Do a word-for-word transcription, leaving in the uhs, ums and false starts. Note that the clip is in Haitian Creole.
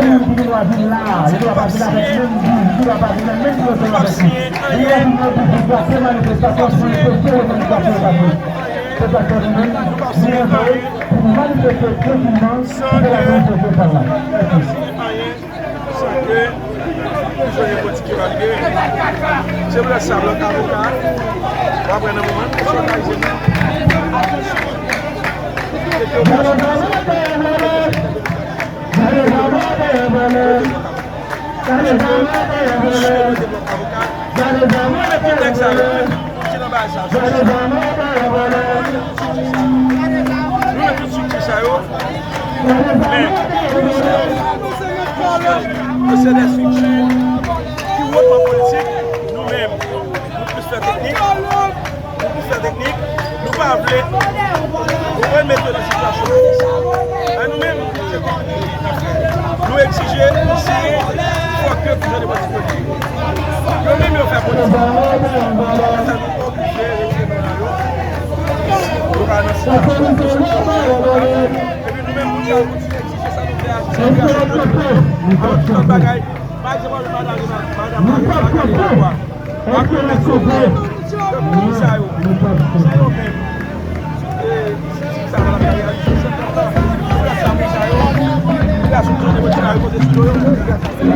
Moun ki gen dwa vin la, yo dwa pa vin avèk menm vi, yo dwa pa vin nan menm pwogram avèk nou. Yo dwa vin nan boutik la, fè manifestasyon, pou yo fè revandikasyon yo pa fè. Se sa k fè nou menm, nou antre pou manifeste trankilman, pou fè la manifestasyon sa la. Mèsi. San ke prizonye politik yo pa libere. Se pou lè sa lòt avoka, w ap wè nan moman, se pa izen. Kontèks sa yo, ki nan bagay sa yo. Nou mèt tout estrikti sa yo, men, piske yo se de estrikti ki wotman politik, nou menm, nou plis fè teknik, nou plis fè teknik, nou pa vle, nou vle mete nan sitiyasyon politik. A nou menm, se teknik. Nou egzije, nou siyen, fòk yo touche de pati politik. Yo menm yo fè politik. Sa nou oblije retire nou nan yo. Yo pa nan sitiyasyon. Epi nou menm, nou ka kontinye egzije sa nou vle a, se sitiyasyon politik. Alò, tout lòt bagay, pa egzanp, madan, madan, madan, madan, Akote sou pou sa yo, se yo menm. E, sa va la realize, se konsa. Pou la sa pou sa yo, pou la sou de pati la yo, kote sou yo.